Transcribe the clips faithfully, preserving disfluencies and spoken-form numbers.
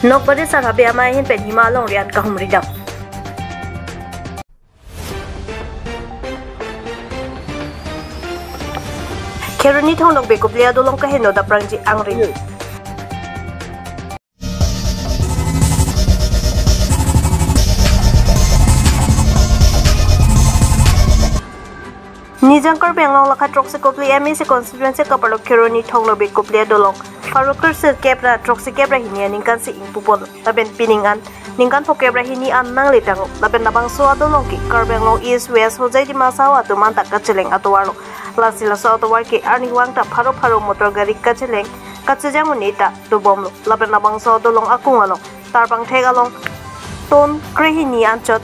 Nokbare Sar Habe Amei ahin pen Hima alongri an kahumri dam. Kheroni Thong Nokbe Kopili adolong kaheno daprangji angring. Nijang Karbi Anglong lakha throksi Kopili M A C constituency kaparlo Kheroni Thong Nokbe Kopili adolong pharo kre sirkep ra throksi kep ra hini aningkan si ingpupon lapen pining an ningkan phokep ra hini an nangle tanglo lapen labangso adolong ke Karbi Anglong East West Hojai Dima Hasao atum anta kacheleng atovarlo. Lasi laso atovar ke arnivang ta pharo pharo motor gari kacheleng kachejang un-e ta dobomlo lapen labangso adolong akung along tarpangthek along ton krehini anchot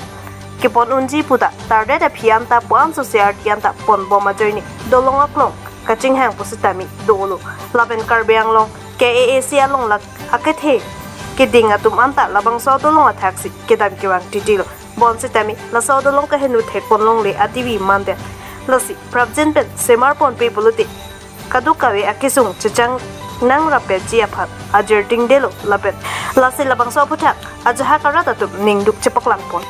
kepon unji puta tardet aphi anta pu-an sose arti anta ponbom ajoine dolong aklong kachinghang pusitame dolo lapen Karbi Anglong K A A C along lak akethe keding atum anta labangso adolong athaksi kedam kevang titilo. Bonsitame laso adolong kaheno thekpon longle adivi mandet. Lasi prapjin pen semar ponpe pulote kadokave akesung chechang nangrapetji aphan ajir dingdelo lapen lasi labangso aphuthak ajahak arat atum ningduk chepaklangpon.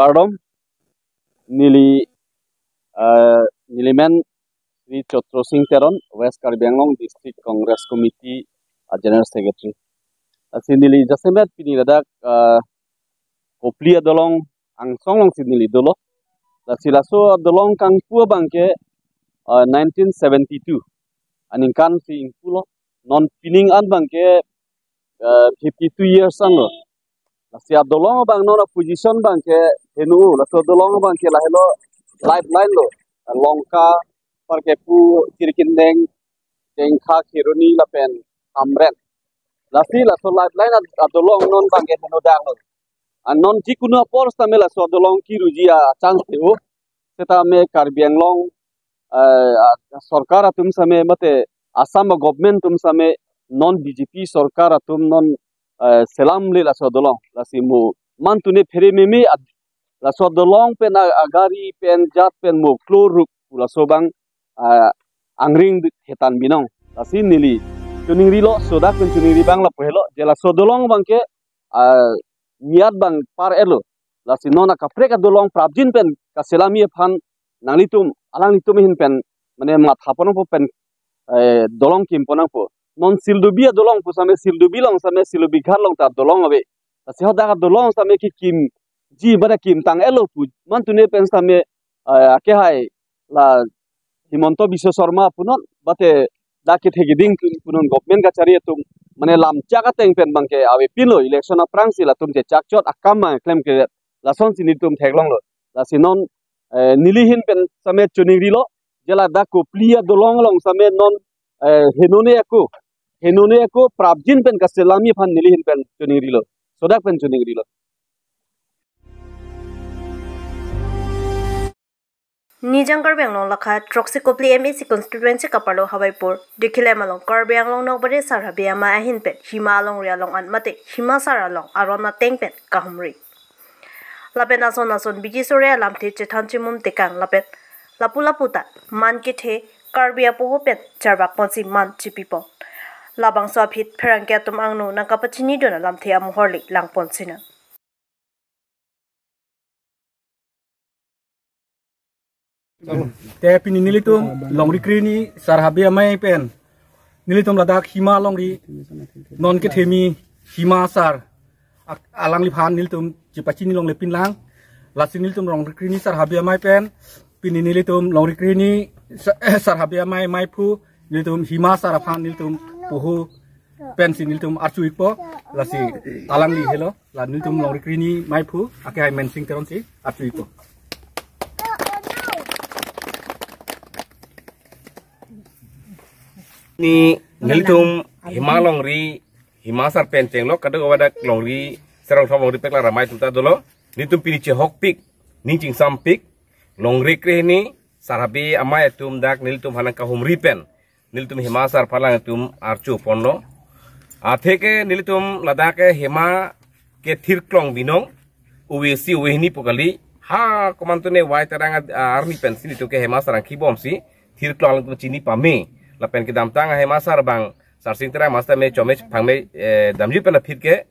Kardom, neli, eh, neli men Sri Chotro Sing Teron, West Karbi Anglong District Congress Committee, ah, General Secretary. Lasi neli jasemet pini ladak, eh, Kopili adolong angsong alongsi neli dolo. Lasi laso adolong kangpu abangke, eh, nineteen seventy-two aningkan si ingpulo. Non pining an abangke, eh, fifty-two years anlo. Lasi adolong abang non aposition abangke heno, laso adolong abangke lahelo lifeline lo. Lanka, Parkepu, Jirikindeng, Jengkha, Kheroni lapen Hamren. Lasi laso lifeline ad-, adolong non abangke heno danglo. An non jikunu apor sitame laso adolong kiruji achance ho. Setame Karbi Anglong, eh, a-, sorkar atum sitame mate Assam government atum sitame non B J P sorkar atum non, eh, selamle laso adolong. Lasi mo mantune phere meme ad-, laso adolong pen a-, agari pen jat pen mo kloruk laso abang, ah, angring hetan binong. Lasi neli choningrilo, sodak pen choningri abang lapu helo, je laso adolong abangke, ah, miat abang par-etlo. Lasi non akaprek adolong prapjin pen kaselami aphan nanglitum, alanglitum ahin pen, mane matha ponnangpo pen, eh, dolong kim ponnangpo. Non Sildubi adolong pu sitame, Sildubi along sitame, Sildubi Ghat along ta dolong ave. Lasi hadak adolong sitame kekimji bada kimtang-etlo pu mantune pen sitame, eh, akehai la Himanta Biswa Sarma punon, bate dak kethe keding pu-, punon government kachari atum, mane lamchak ateng pen abangke avepinlo, election aphrangsi latum chechakchot akam abang klemkle lasonsi nelitum theklonglo. Lasi non, eh, neli ahin pen sitame choningrilo, je ladak Kopili adolong along sitame non, eh, henone ako, henone ako prapjin pen kaselami aphan neli ahin pen choningrilo, sodak pen choningrilo. Nijang Karbi Anglong lakha throksi Kopili M A C constituency kaparlo Hawaipur Dikhilem along Karbi Anglong Nokbare Sar Habe Amei ahin pen Hima alongri along an mate Hima Sar along aron ateng pen kahumri. Lapen ason ason bigi sore alamthe chethan chimum tekang lapen lapu lapu ta man kethe Karbi apoho pen charvak ponsi man chipipon. Labangso aphi pherangke atum angno nangkapachinidun alamthe amohor le langpon sinang. Te pini nelitum longri krehini Sar Habe Amei pen nelitum ladak Hima alongri non kethemi Hima Sar ak-, alangliphan nelitum chepachini longle pinlang. Lasi nelitum longri krehini Sar Habe Amei pen pini nelitum longri krehini Sa-, Sar Habe Amei maiphu nelitum Hima Sar aphan nelitum poho pensi nelitum archu-ikpo. Lasi alangli helo, la nelitum longri krehini maiphu akehai Mensing Teronsi archu-ikpo. Ni nelitum Hima alongri, Hima Sar pen chenglo, kadokave dak longri, Serong Thom longri peklang ramai atum ta dolo. Nelitum pini chehokpik, ning chingsampik, longri krehini Sar Habe Amei atum dak nelitum aphan nangkahumri pen nelitum Hima Sar aphan alangtum archu ponlo. Atheke nelitum ladak ke Hima ke thirklong binong, ove isi ove hini pu kali, a komantu ne Wai Terang a, arni pensi nelitum ke Hema Sar angkibomsi thirklong alangtum chini pame. Lapen kedamtang Hema Sar abang Sarsing Terang master me chome phangme, eh, damji pen aphi ke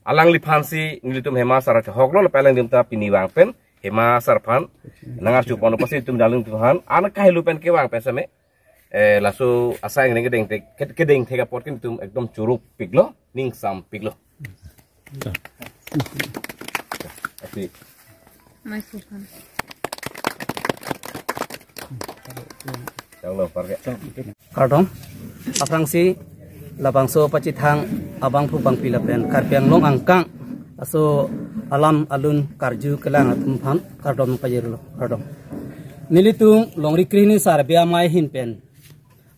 alangliphansi nelitum Hema Sar kehoklo, lapen alangtum ta pini vang pen Hema Sar aphan nangarchupon pasi nelitum alangtum aphan an kahelo pen kevang pen same, eh, laso asai kedeng kedeng thek, kedeng thek apot ke nelitum ekdom chorupiklo, ningsampiklo. Aphi. Mai sukan. Chalo, parke. Kardom. Aphrangsi labangso pachethang abangphu bangpi lapen Karbi Anglong angkang aso alam alun karju kelang atum aphan kardom pajirlo, kardom. Nelitum longri krehini Sar Abi Amei ahin pen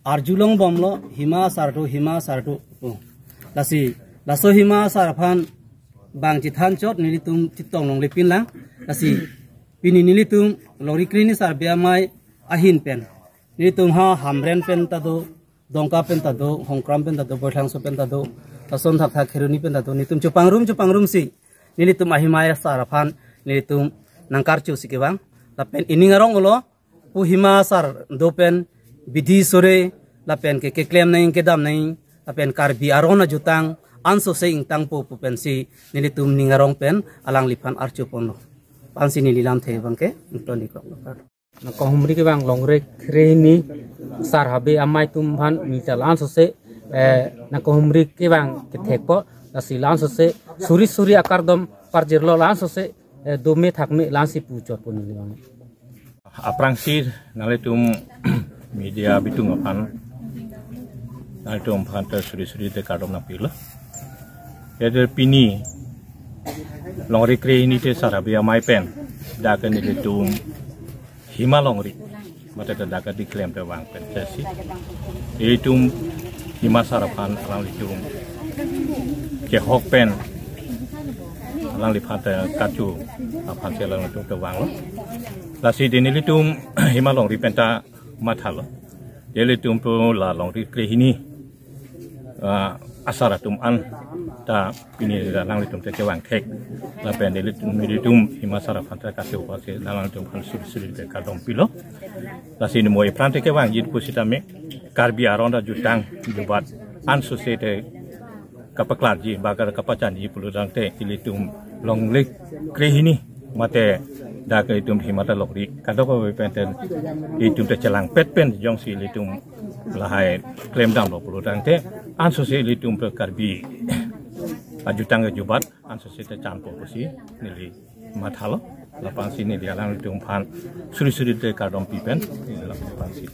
arjulongbomlo, Hima Sar do, Hima Sar do pu. Lasi laso Hima Sar aphan bang chethan chot nelitum chetong longle pinlang. Lasi pini nelitum longri krehini Sar Abi Amei ahin pen nelitum ha Hamren pen ta do, Dongka pen ta do, Hongkram pen ta do, Boilhangso pen ta do, lason thakthak Kheroni pen ta do, nelitum chepangrum chepangrumsi nelitum a Hima Sar aphan nelitum nangkarchusi kevang. Lapen ining arong olo, pu Hima Sar do pen bidi sore lapen ke keklem nangji, kedam nangji lapen Karbi aron ajutang ansose ingtangpo pu pensi nelitum ning arong pen alangliphan archuponlo. Ansi neli lamthe abangke ingtonikoklo. Nangkehumri kevang longri krehini Sar Abi Amei atum aphan neli ta la-ansose, eh, nangkehumri kevang kethekpo, lasi la-ansose suri suri akardom parjirlo, la-ansose, eh, dome thakme la-ansi puchotpo neli abang. Aphrangsi nanglitum media bitung aphan, nanglitum aphan ta suri suri te kardom nangpilo. Kede pini longri krehini te Sar Abi Amei pen dak ke nelitum Hima longri mate ta dak ke diklem te vang pen jasi nelitum Hima Sar aphan alanglitum kehok pen alangliphan ta karchu aphansi alanglitum te vanglo. Lasi di nelitum Hima longri pen ta mathalo. Nelitum pu la longri krehini, ah, asar atum an ta pini alanglitum te kevang thek. Lapen nelitum, nelitum Hima Sar aphan ta karchu aphansi alanglitum aphan suri suri te kardom pilo. Lasi ne mo ipran te kevangji pusitame Karbi aron ajutang jubat ansose te kapaklarji, ba kapachanji pulotangte ilitum longri krehini mate dak ilitum Hima ta longri kadokave pen te ilitum ta chelangpet pen jongsi ilitum lahai klemdamlo pulotangte ansose ilitum pen Karbi ajutang ajubat ansose ta chanpo pusi neli mathalo. Lapu ansi neli alanglitum aphan suri suri te kardom pi pen neli lapu ansi.